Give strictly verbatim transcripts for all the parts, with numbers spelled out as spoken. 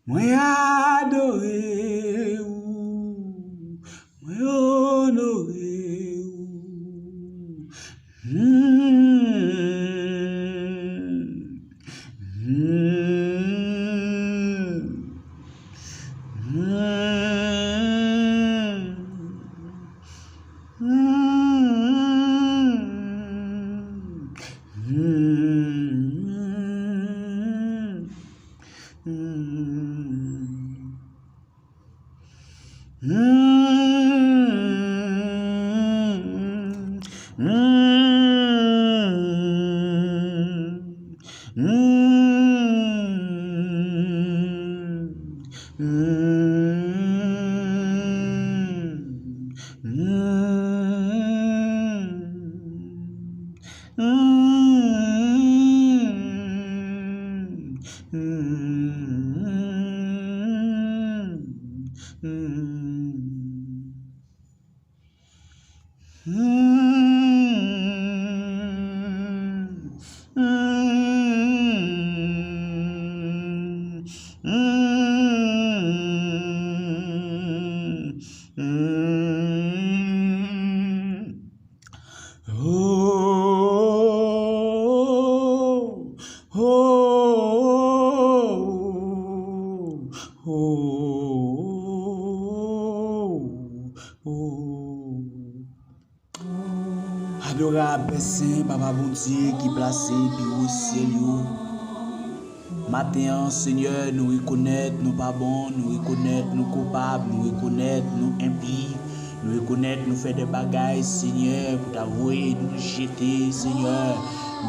Mwen adore ou, mwen onore ou. Hmm. Hmm. Hmm. Hmm. Hmm. Hmm. Hmm. Adorab, sen, Papa Bondye ki plase pi wo syèl yo. Maten an, Senyè, nou rekonèt nou pa bon, nou rekonèt nou koupab, nou rekonèt nou enpi, nou rekonèt nou fè de bagay, Senyè, pou ta voye nou jete, Senyè.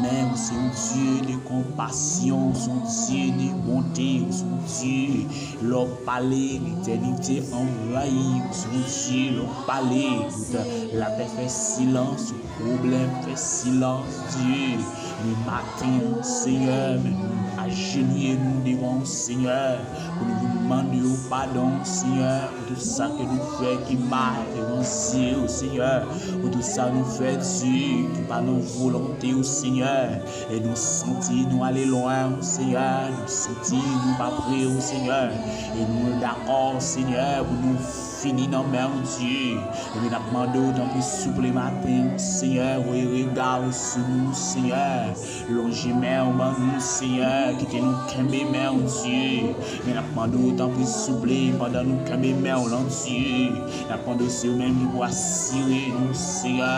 Men ou se yon Dye de konpasyon, ou se yon Dye de bonte, ou se yon Dye, lè w pale, letènite anvayi, ou se yon Dye, lè w pale, tout lapè fè silans, pwoblèm fè silans, Dye. Men maten an, Senyè, men nou ajenouye nou devan w, Senyè, pou nou vin mande w padon, Senyè, pou tout sa ke nou fè ki mal devan zye w, Senyè, pou tout sa nou fè, Dye, ki pa nan volonte w, Senyè. E nou santi nou ale lwen w, Senyè, nou santi nou pa pre w, Senyè. E nou dakò, Senyè, pou nou fini nan men w, Dye. Ebyen, n ap mande w, tanpri, souple maten, Senyè, voye rega w sou nou, Senyè. Lonje men w ban nou, Senyè, kite nou kenbe men w, Dye. Ebyen, n ap mande w, tanpri, souple, pandan nou kenbe men w lan, Dye. N ap mande w, se ou menm ki pou asire nou, Senyè.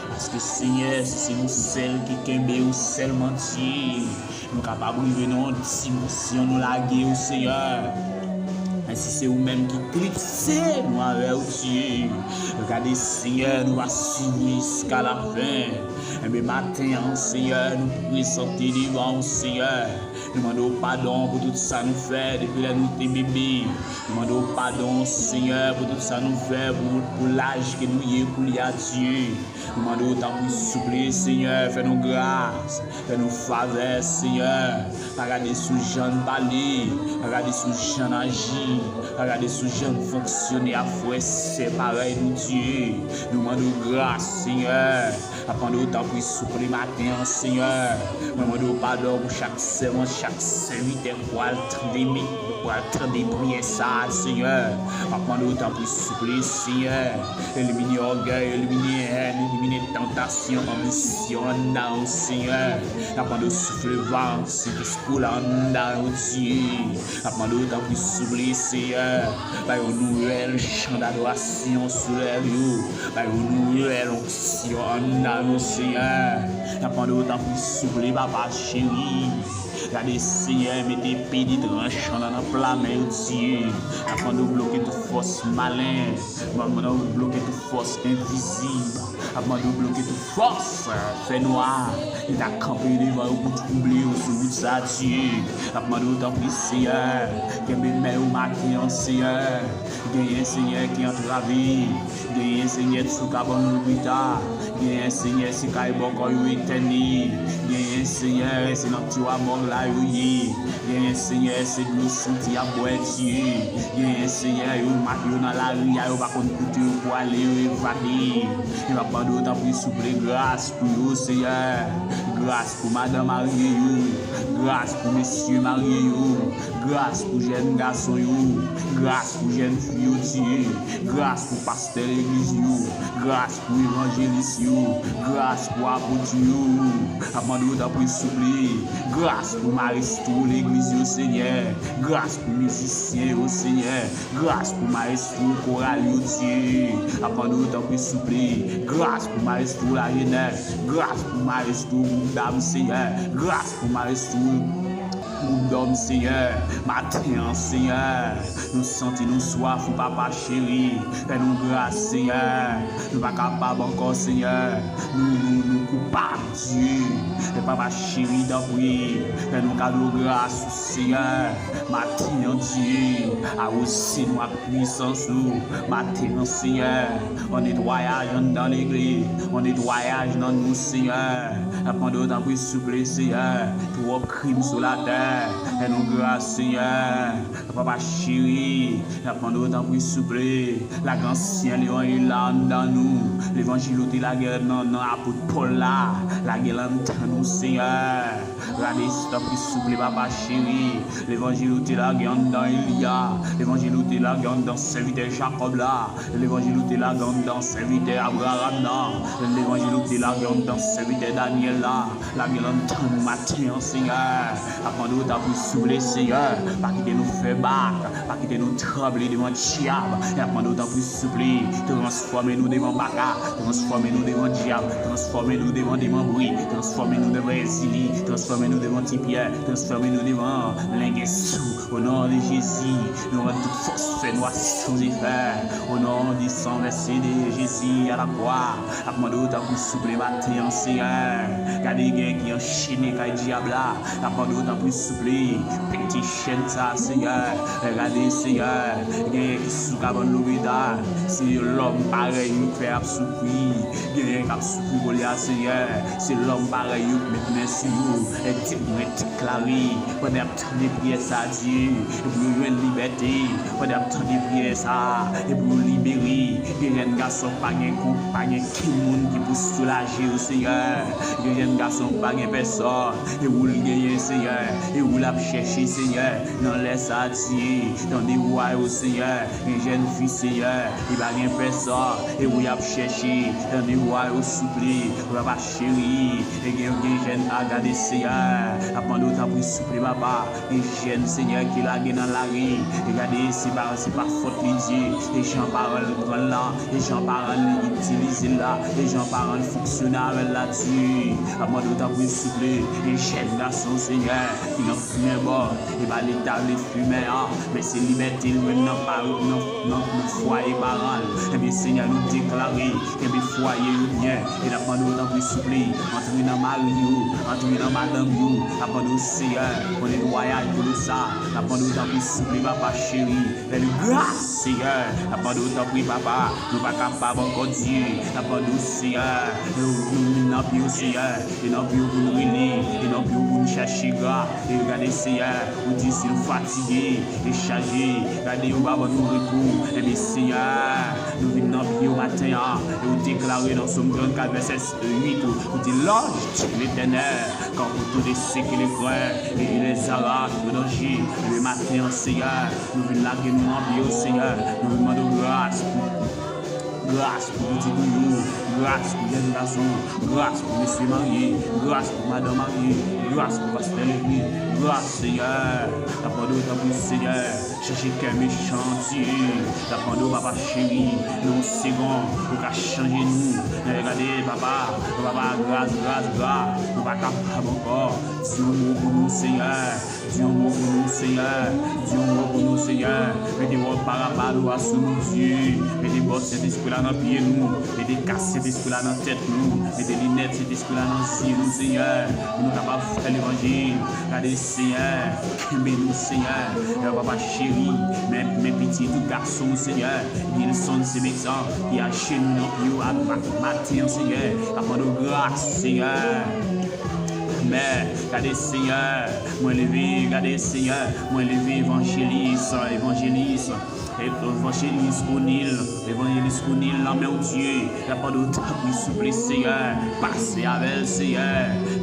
Paske, Senyè, si se nou sèl ki kenbe w sèlman, Dye, nou kapab rive nan yon dimansyon nou lage w, Senyè. Men si se ou menm ki klipse nou avè w, Dye, gade, Senyè, nou va swiv ou jiska lafen. Enben, maten an, Senyè, nou prezante devan w, Senyè. Nou mande w padon pou tout sa nou fè depi lè nou te bebe. Nou mande w padon, Senyè, pou tout sa nou fè, pou, pou laj ke nou ye koulye a, Dye. Nou mande w, tanpri, souple, Senyè, fè nou gras, fè nou favè, Senyè. Pa gade sou jan n pale, pa gade sou jan n aji, pa gade sou jan n fonksyone ak frè, sè parèy nou, Dye. Nou mande w gras, Senyè. N ap mande w, tanpri, souple, maten an, Senyè. Mwen mande w padon pou chak sèvant, chak sèvitè k pral tande, k pral tande priyè sa a, Senyè. M ap mande w, tanpri, souple, Senyè. Elimine ògèy, elimine hèn, elimine tantasyon, anbisyon anndan yo, Senyè. N ap mande w, souple, va Sentespri w la anndan yo, Dye. N ap mande w, tanpri, souple, Senyè. Bay yon nouvèl chan dadorasyon sou lèv yo. Bay yon nouvèl onksyon anndan yo, Senyè. N ap mande w, tanpri, souple, Papa cheri. Gade, Senyè, mete epe de tranchan nan, nan pla men yo, Dye. N ap mande w bloke tout fòs malen. N ap mande w bloke tout fòs envizib. N ap mande w bloke tout fòs fènwa ki ta kanpe devan yo pou twouble yo sou wout sa, Dye. N ap mande w, tanpri, Senyè, kenbe men yo maten an, Senyè. Genyen, Senyè, ki antrave. Genyen, Senyè, ki sou kabann lopita. Genyen, Senyè, se kay bòkò yo etène. Genyen, Senyè, se nan tiwa mòg la yo ye. Genyen, Senyè, se dlo santi y ap bwè, Dye. Genyen, Senyè, yo mak yo nan lari a, yo pa konn kote yo pwale, yo evade. N ap mande w, tanpri, souple, gras pou yo, Senyè. Gras pou madanm marye yo. Gras pou mesye marye yo, gras pou jèn gason yo, gras pou jèn fi yo, Dye, gras pou pastè legliz yo, gras pou evanjelis yo, gras pou apot yo. Ap mande w tanpri souple, gras pou mayestwo legliz yo, Senyè, gras pou mizisyen yo, Senyè, gras pou mayestwo koral yo, Dye. Ap mande w tanpri souple, gras pou mayestwo lajenès, gras pou mayestwo gwoup dam, Senyè, gras pou mayestwo gwoup dòm, Senyè. Maten an, Senyè, nou santi nou swaf ou, Papa cheri. Fè nou gras, Senyè. Nou pa kapab ankò, Senyè. Nou, nou, nou koupab, Dye. Men Papa cheri, tanpri, fè nou kado gras ou, Senyè. Maten an, Dye, awoze nou ak pwisans ou. Maten an, Senyè, yon netwayaj anndan legliz, yon netwayaj nan nou, Senyè. N ap mande w tanpri souple, Senyè. Twòp krim sou latè. Fè nou gras, Senyè. Papa cheri, n ap mande w tanpri souple. Lage ansyen levanjil la anndan nou. Levanjil ou te lage nan, nan apot Pòl la. Lage l anndan nou, Senyè. Gade, tanpri souple, Papa cheri. Levanjil ou te lage anndan Eli a. Levanjil ou te lage anndan sèvitè Jakòb la. Levanjil ou te lage anndan sèvitè Abraram nan. Levanjil ou te lage anndan sèvitè Danyèl la. Lage l anndan nou maten an, Senyè. N ap mande w tanpri souple, Senyè. Pa kite nou fè bak. Pa kite nou tranble devan dyab. N ap mande w tanpri souple. Transfòme nou devan baka. Transfòme nou devan dyab. Transfòme nou devan demanbre. Transfòme nou devan èzili. Transfòme nou devan tipyè. Transfòme nou devan lengesou. O non de Jezi, nou rann tout fòs fè nwa san efè. O non di san vèse de Jezi a la kwa, ap mande w tanpri souple maten an, Senyè. Gade, gen ki anchene kay dyab la, ap mande w tanpri souple, pete chèn sa, Senyè. Gade, Senyè, gen ki sou kabann lopital, se lòm parèy yo k fè ap soufri. Gen k ap soufri kounye a, Senyè, se lòm parèy yo k met men sou yo. Di mwen, deklare, pandan y ap tande priyè sa, Dye, pou yo jwenn libète, pandan y ap tande priyè sa, e pou yo libere. Gen jèn gason pa gen kont, pa gen kenn moun ki pou soulaje yo, Senyè. Gen jèn gason pa gen pèsòn, e ou l genyen, Senyè, e ou l ap chèche, Senyè. Nan lè sa, Dye, tande vwa yo, Senyè. Gen jèn fi, Senyè, li pa gen pèsòn, e ou y ap chèche. Tande vwa yo, souple, Papa cheri. E gen, gen jèn a, gade, Senyè, ap mande w tanpri souple, Papa. Gen jèn, Senyè, ki lage nan lari. E gade, se pa, se pa fòt li, Dye. E jan paran l pran l la, e jan paran l itilize l la, e jan paran l fonksyone avè l la, Dye. Ap mande w tanpri souple. Gen jèn gason, Senyè, ki nan fimen bò. E pa li ta vle fimen an, men se libète l jwenn nan pa, nan, nan, nan fwaye paran l. Ebyen, Senyè, nou deklare, kenbe fwaye yo byen. E n ap mande w tanpri souple, antre nan mari yo, antre nan madanm yo. N ap mande w, Senyè, yon netwayaj pou nou sa. N ap mande w tanpri souple, Papa cheri, fè nou gras, Senyè. N ap mande w tanpri, Papa, nou pa kapab ankò, Dye. N ap mande w, Senyè, nou, nou vin nan pye w, Senyè. E nan pye w pou n rele, e nan pye w pou n chèche gra. E gade, Senyè, ou di si nou fatige e chaje, gade, ou pa ban nou repo. Ebyen, Senyè, nou vin nan pye w maten an, e ou deklare nan Sòm trannkat, vèsè uit, ou di, L'ange de l'Éternel campe autour de ceux qui le craignent et il les arrache au danger. Ebyen, maten an, Senyè, nou vin lage nou nan pye w, Senyè. Nou vin mande w gras pou Gras pou pitit ou yo, gras pou jèn gason, gras pou mesye marye, gras pou madanm marye, gras pou pastè legliz, gras, Senyè. N ap mande w tanpri, Senyè, chanje kè mechan, Dye. N ap mande w, Papa cheri, nan yon segonn, ou ka chanje nou. Gade, Papa, Papa, gras, gras, gras, nou pa kapab ankò. Di yon mo pou nou, Senyè. Di yon mo pou nou, Senyè. Di yon mo pou nou, Senyè. Mete wòb parabal ou a sou nou, Dye. Mete bòt Sentespri la nan pye nou. Mete kas Sentespri la nan tèt nou. Mete linèt Sentespri la nan zye nou, Senyè. Pou nou kapab fè levanjil. Gade, Senyè. Kenbe nou, Senyè. Papa cheri. Men, men pitit ou gason, Senyè. Nilson Semetan, ki ajenou nan pye w ak ma-, maten an, Senyè. Ap mande w gras, Senyè. Mè, gade Senyè, mwen leve, gade Senyè, mwen leve evanjelis, evanjelis, evanjelis Onil, evanjelis Onil nan men w Dye, n ap mande w tanpri souple Senyè, pase avè l Senyè,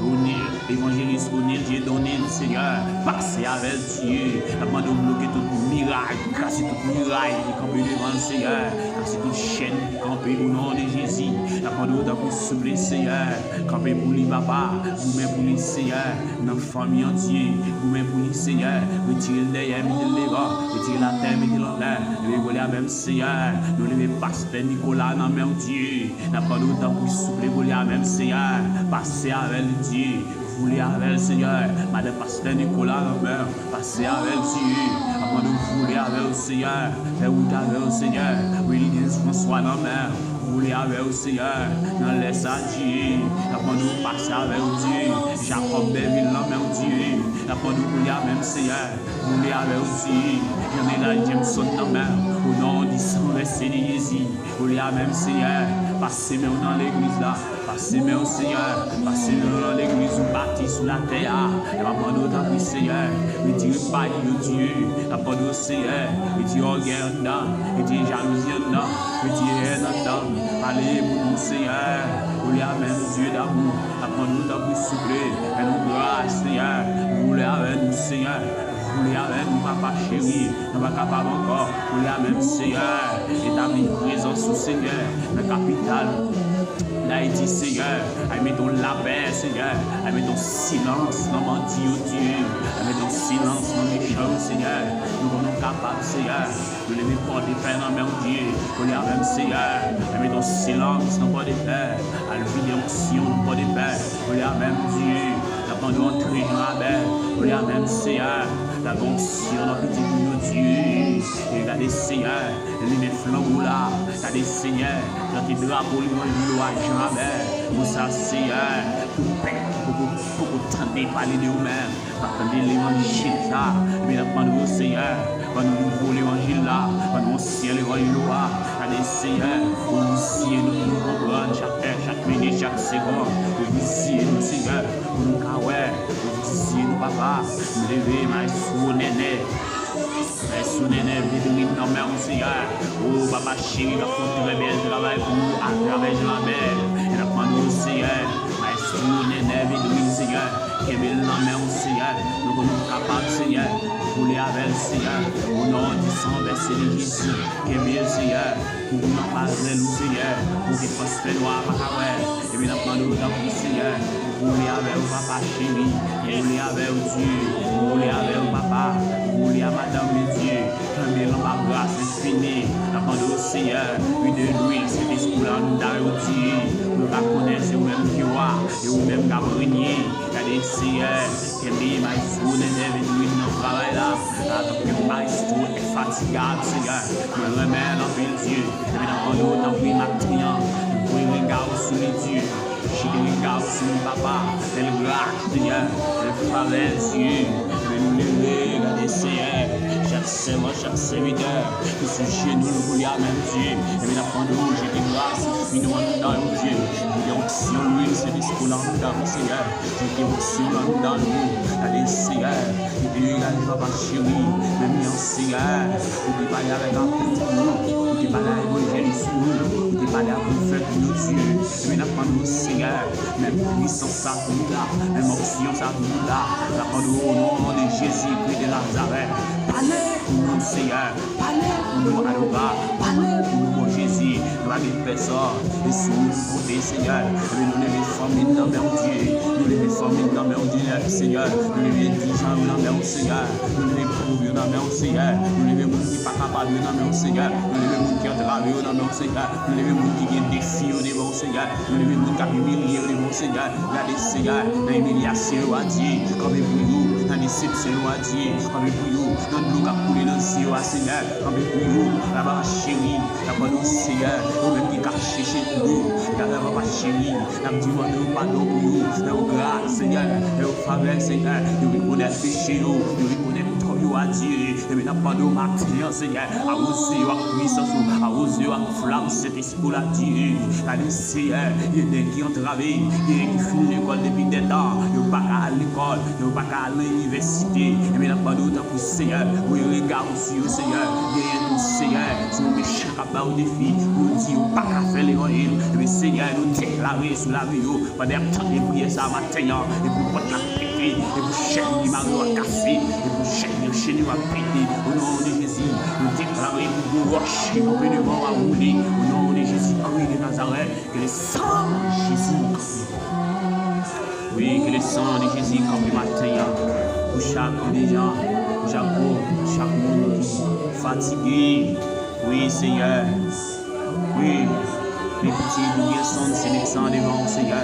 Onil, evanjelis Onil Dieudonné Senyè, pase avè l Dye, n ap mande w bloke tout miray, kase tout miray ki kanpe devan l Senyè, kase tout chèn ki kanpe o non de Jezi, n ap mande w tanpri souple Senyè, kanpe pou li papa, goumen pou li Senyè, nan fanmi an Dye, goumen pou li Senyè, retire l dèyè, mete l devan, retire l atè, mete l anlè, leve vole avè m Senyè, nou leve pastè Nikola nan men w Dye, n ap mande w tanpri souple vole avè m Senyè, pase avè l Dye, voule avè l Senyè, madanm pastè Nikola nan men w, pase avè l Dye, n ap mande w voule avè l Senyè, fè wout avè l Senyè, Wilgens François nan men w, voule avè w Senyè, nan lè sa Dye, n ap mande w pase avè l Dye, Jacob Bevil nan men w Dye, n ap mande w voule avè m Senyè, voule avè l Dye, Jean Elal Jameson nan men w, o non di san vèse de Jezi, voule avè m Senyè, pase men w nan legliz la, pase men w Senyè, pase men w nan legliz ou bati sou latè a, n ap mande w tanpri Senyè, retire pay yo Dye, n ap mande w Senyè, retire ògèy anndan, retire jalouzi anndan, retire hèn anndan, pale pou nou Senyè, voule avè m Dye damou, n ap mande w tanpri souple, fè nou gras Senyè, voule avè nou Senyè, voule avè nou papa cheri, nou pa kapab ankò, voule avè m Senyè, etabli prezans ou Senyè, nan kapital Dayiti Senyè, ay mete yon lapè Senyè, ay mete yon silans nan bandi yo Dye, ay mete yon silans nan mechan yo Senyè, nou konnen w kapab Senyè, nou leve Pòdepè nan men w Dye, voule avè m Senyè, ay mete yon silans nan Pòdepè, al vide onksyon nan Pòdepè, voule avè m Dye, n ap mande w antre jan abè, voule avè m Senyè, lage onksyon nan pitit ou yo Dye, e gade Senyè, limen flanbo la, gade Senyè, plante drapo levanjil ou a jan abè, konsa Senyè, pou pèp ki poko, poko tande pale de ou menm, va tande levanjil sa, epi n ap mande w Senyè, ban nou nouvo levanjil la, ban nou ansyen levanjil ou a, gade Senyè, ouvri zye nou pou nou konprann chak è, chak minit, chak segonn, ouvri zye nou Senyè, pou nou ka wè, ouvri zye nou papa, nou leve maestro Nènè, maestro Nènè Védrine nan men w Senyè, o papa cheri k ap fè yon trè bèl travay pou ou atravè Jan Abèl, e n ap mande w Senyè, maestro Nènè Védrine Senyè, kenbe l nan men w Senyè, nou konnen w kapab Senyè, voule avè l Senyè, o non di san vèse de Jezi, kenbe l Senyè, kouvri l anba zèl ou Senyè, pou okenn fòs fènwa pa ka wè, epi n ap mande w tanpri Senyè, voule avè w papa cheri, voule avè w Dye, voule avè w papa, voule a madanm li Dye, kenbe l anba gras enfini, n ap mande w Senyè, ui de lwil, Sentespri la anndan yo Dye, pou yo ka konnen se ou menm ki wa, e ou menm k ap renye, gade Senyè, kenbe maestro Nènè Védrine nan travay la, antanke maestro enfatigab Senyè, mwen renmen l anpil Dye, epi n ap mande w tanpri maten an, voye rega w sou li Dye, jete rega w sou li papa, fè l gras Senyè, fè l favè Dye, epi nou leve gade Senyè, chak sèvan, chak sèvitè ki sou jenou l pou li a menm Dye, epi n ap mande w jete gras, vini anndan yo Dye, jete onksyon lwil Sentespri la anndan yo Senyè, jete onksyon anndan nou, gade Senyè, ki degaje papa cheri, menm jan Senyè, ou te pale avèk apot ou, ou te pale a evanjelis ou, ou te pale a pwofèt ou yo Dye, epi n ap mande w Senyè, menm pwisans sa pou nou la, menm onksyon sa pou nou la, n ap mande w o non de Jezi Kris de Nazarèt, pale pou nou Senyè, pale pou nou Adora, pale pou nou bon Jezi, nou pa gen pèsòn, e sou ou nou konte Senyè, epi nou leve fanmi n nan men w Dye, nou leve fanmi n nan men w Dye Senyè, nou leve dirijan yo nan men w Senyè, nou leve pwòv yo nan men w Senyè, nou leve moun ki pa kapab yo nan men w Senyè, nou leve moun ki antrave yo nan men w Senyè, nou leve moun ki gen defi yo devan w Senyè, nou leve moun k ap imilye yo devan w Senyè, gade Senyè, nan imilyasyon yo a Dye, kanpe pou yo, nan desepsyon yo a Dye, kanpe pou yo, nan dlo k ap koule nan zye yo a Senyè, kanpe pou yo, papa cheri, n ap mande w Senyè, ou menm ki kache cheve nou, gade papa cheri, n ap demande w padon pou yo, fè yo gras Senyè, fè yo favè Senyè, yo rekonèt peche yo, yo rekonèt tò yo Adye, ebyen n ap mande w maten an, Senyè, awoze yo ak pwisans ou, awoze yo ak flam Sentespri w la, Dye. Gade, Senyè, gen nèg ki antrave, gen nèg ki fin lekòl depi dètan, yo pa ka al lekòl, yo pa ka al nan inivèsite. Ebyen n ap mande w tanpri, Senyè, voye rega w sou yo, Senyè, genyen tou, Senyè, se yon mechan k ap ba yo defi, pou yo di yo pa ka fè levanjil. Ebyen, Senyè, nou deklare sou lavi yo, pandan y ap tande priyè sa a maten an, e pou pòt la pete, e pou chèn ki mare yo a kase, e pou chèn ki anchene yo a pete. O non de Jezi, nou deklare pou gwo wòch ki kanpe devan w a woule. O non de Jezikri de Nazarèt, ke le sang de Jésus kanpe. Wi, ke le sang de Jésus kanpe maten an. Pou chak dirijan, pou chak gwoup, pou chak moun ki fatige. Wi, Senyè. Wi, men pitit ou Gilson se met san devan w, Senyè.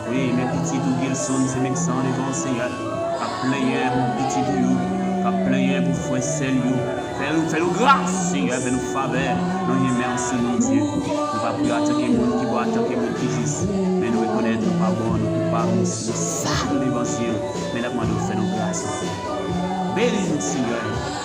Wi, men pitit ou Gilson se met san devan w, Senyè. K ap plenyen pou pitit ou yo, k ap plenyen pou frè sè l yo. Fè nou, fè nou gras, Senyè, fè nou favè. Nou renmen ansanm, Bondye. Nou pa priye antanke moun ki bon, antanke moun ki jis. Men nou rekonèt nou pa bon, nou koupab, nou, nou sal devan zye w. Men n ap mande w fè nou gras. Beni nou, Senyè.